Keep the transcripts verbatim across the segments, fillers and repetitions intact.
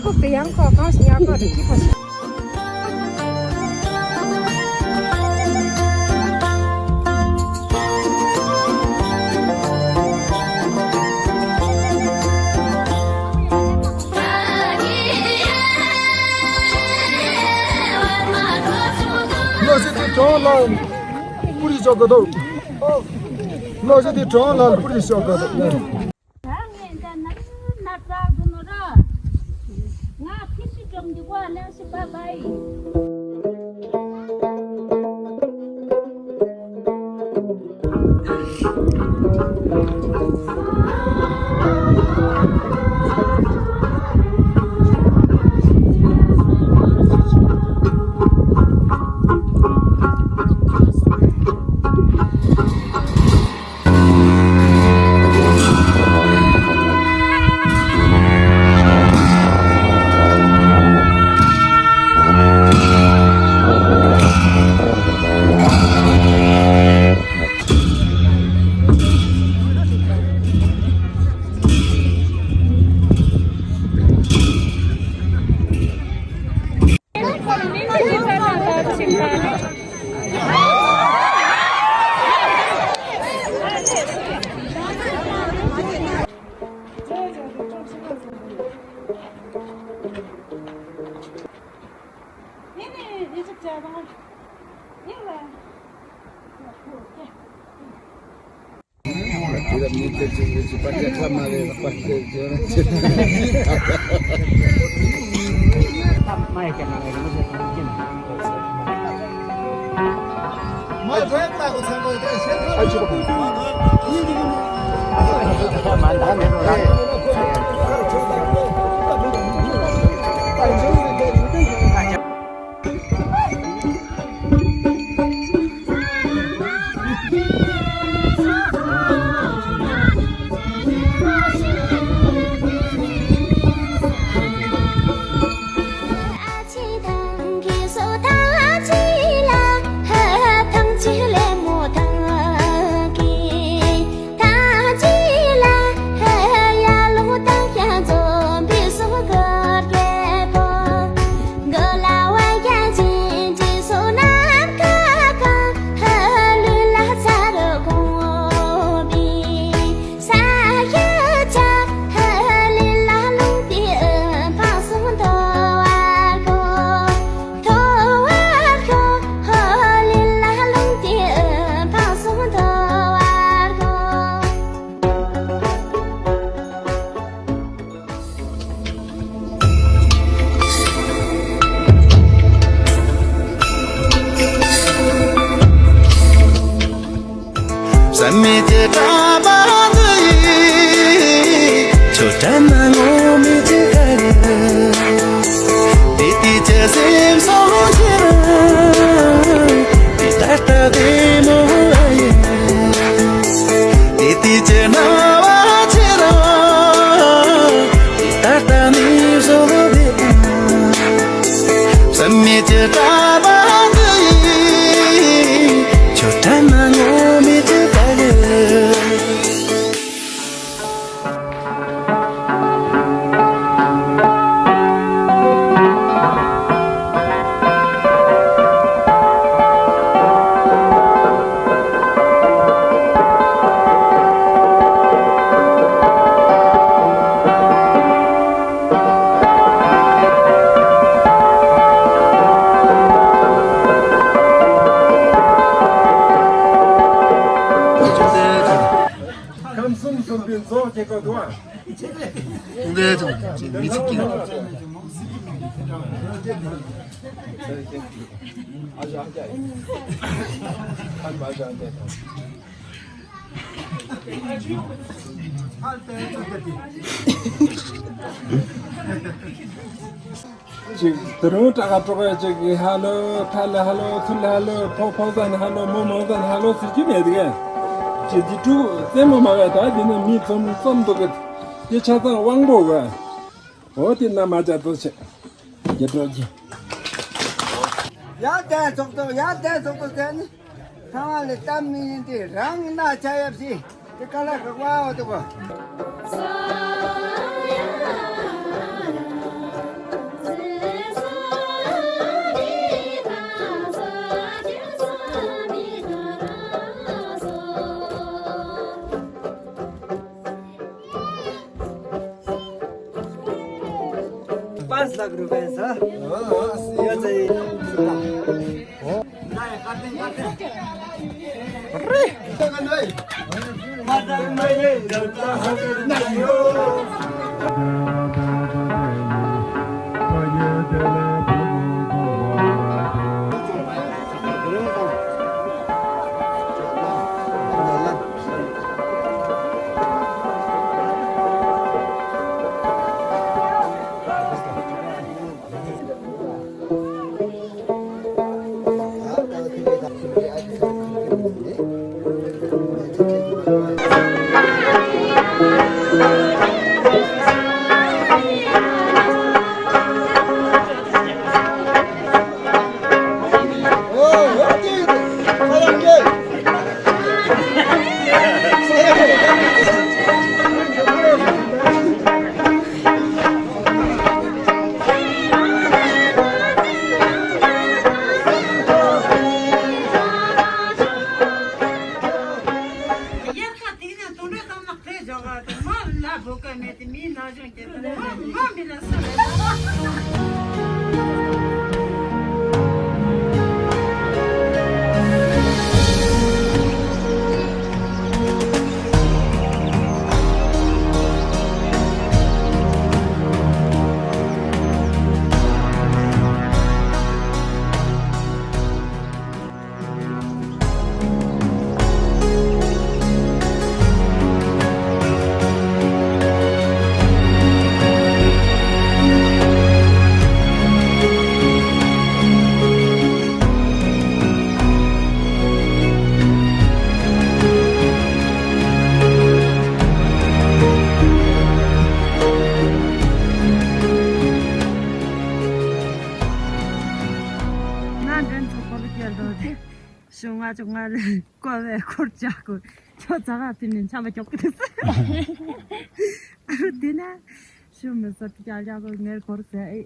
ཁོ་དེ་ཡང་ཁོ་གང་ཞིག་ཉག་ག་རེ་ཅི་ཁོ་ཞིག་ལོ་ཞིག་དེ་གྲོང་ལ་པུ་རི་ཤོག་གི་འདུག་ལོ་ཞིག་དེ་གྲོང་ལ་པུ་རི་ཤོག་གི་འདུག་ད་ངས་འདི་ནང་ན་ཙག་འདུག་ནོ་ར། ང་ཁྱི་ཤི་འགྲོམ་འདི་གོ་ལེན་ཤི་བ་བའི། བསམ་མེད་ཀྱི་གྲྭ་པ་འདི་ཡིས། ཁྱོད་དྲན་ན་ངོ་མི་ཚེ་ག་རེ། དེ་དུས་ཀྱི་སེམས་སོང་ཕྱིར། དེ་ད་ལྟ་བདེ་མོ་ཡིན། དེ་དུས་ཀྱི་སྣང་བ་ཕྱིར། དེ་ད་ལྟ་ནི་བཟོ་བདེ། བསམ་མེད་ཀྱི་གྲྭ་པ་འདི་ཡིས། ཁྱོད་དྲན་ན་ངོ་མི་ཚེ་ག་རེ། ཁམས་གསུམ་གསུམ་པའི་ཚོགས་ཀྱི་སྐབས་དུའང་། ཀུན་དགའ་དང་མི་ཚིག་གི། ཅིག་དེ་རུང་དྲག་ག་དྲོ་ག་ཅིག་གི་ཧ་ལོ་ཁ་ལ་ཧ་ལོ་ཚུར་ལ་ཧ་ལོ་ཕོ་ཕོ་ཟ་ནི་ཧ་ལོ་མོ་མོ་ཟ་ནི་ཧ་ལོ་ཟེར་གྱི་མེད་དེ་ག་ཅིག་འདི་ཕྲུ་གུ་རྩེད་མོ་མ་ག་ད་འདི་ནི་མི་ཚོམ་ཚོམ་འདུག་གི་དེ་ཆ་ཚང་དབང་པོ་ག་འོ་དེ་ན་མ་བྱ་ཚོ་ཆེ་རྒྱ་གྲོགས་ཀྱི། ཡ་དེ་ཚོགས་ཚོགས་ཡ་དེ་ཚོགས་ཚོགས་ཟེར་ནི། ཁང་བ་ལས་གཏམ་མི་ཡིན་ཏེ་རང་ན་ཆ་ཡབ་སི་དེ་ཀ་ལ་ག་བ་འོ་དེ་གོ། Mas la grubensa. Ya te. དེ་ནས་དུང་སྒྲ་གཏོང་ན་ཁྲེལ་འཇོག་ག་དང་མ་ལ་བོད་སྐད་མེད་དེ་མིའི་ན་གཞོན་སྐད་དུ་མ་མ་མི་ལ་སུ་རེད། ང་འདྲེན་ཚོགས་པ་ལ་སྐྱེལ་འགྲོ་དེ། ཞོ་ལྔ་བཅུ་ལྔ་ལས་བཀོལ་བའི་འཁོར་བཅག་གོ། ཁྱོད་ཙག་ག་དེ་ནས་འཆམ་པ་ཀྱོག་གི་འདུག་ཨ་རུ་དེ་ན་ཞོ་མི་ཟ་ཀྱག་ཀྱག་གོ་ངེར་འཁོར་ཟེར།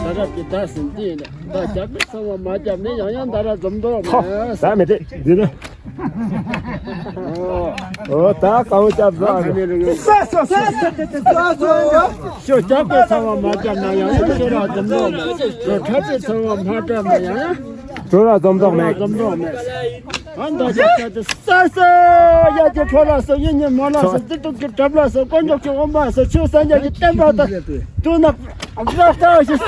ད་རབ་ཀྱི་ཟླ་ཟིན་གྱི་ཡིན། ད་རྒྱབ་ཀྱི་ཚང་མ་མ་རྒྱབ་ནས་ཡང་ཡང་ད་ར་འཛོམས་འདུག་ཧོ། ད་མི་དེ་འདི་ནི། ཨོ་ད་གང་སྐྱབས་བཟོ་ཨ་ནི་ལ་ཡོད། ས་ས་ས་ས་ས་ས་ས། ཤོ་སྐྱབས་པའི་ཚང་བ་མ་སྐྱབས་ན་ཡང་ཡང་ཤོ་ར་འཛོམས་རོགས་མེད། ཤོ་འཁྲབ་པའི་ཚང་བ་མ་སྐྱབས་ན་ཡང་ཡང་ཤོ་ར་འཛོམས་རོགས་མེད། འཛོམས་རོགས་མེད། ཨ་མདོ་ཞག་ཆ་དེ་ས་ས་ཡ་གྱི་ཁྲོ་ལ་སོ་ཡིན་ཉིན་མོ་ལ་སོ་ཏི་ཏུ་གི་གྲབ་ལ་སོ་དཀོན་མཆོག་གི་དབང་པོ་སོ་ཆོས་སངས་རྒྱས་ཀྱི་བསྟན་པ་དང་དུ་ན་རབ་ལྟ་ཞིག་ས་ས་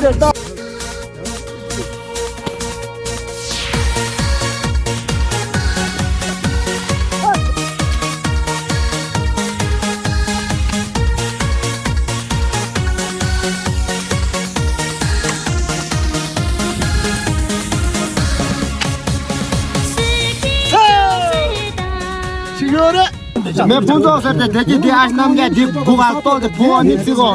ཞེས་ལྟ། ཤི་ཡོད་རེད། མེ་ཕུང་ཚོགས་ཟེར་ཏེ་དེ་གི་དེ་ཨ་ཤི་རྣམ་རྒྱལ་དེ་སྒུག་ག་ལྟོགས་ཏེ་ཕུང་བ་ནི་ཚིག་གོ།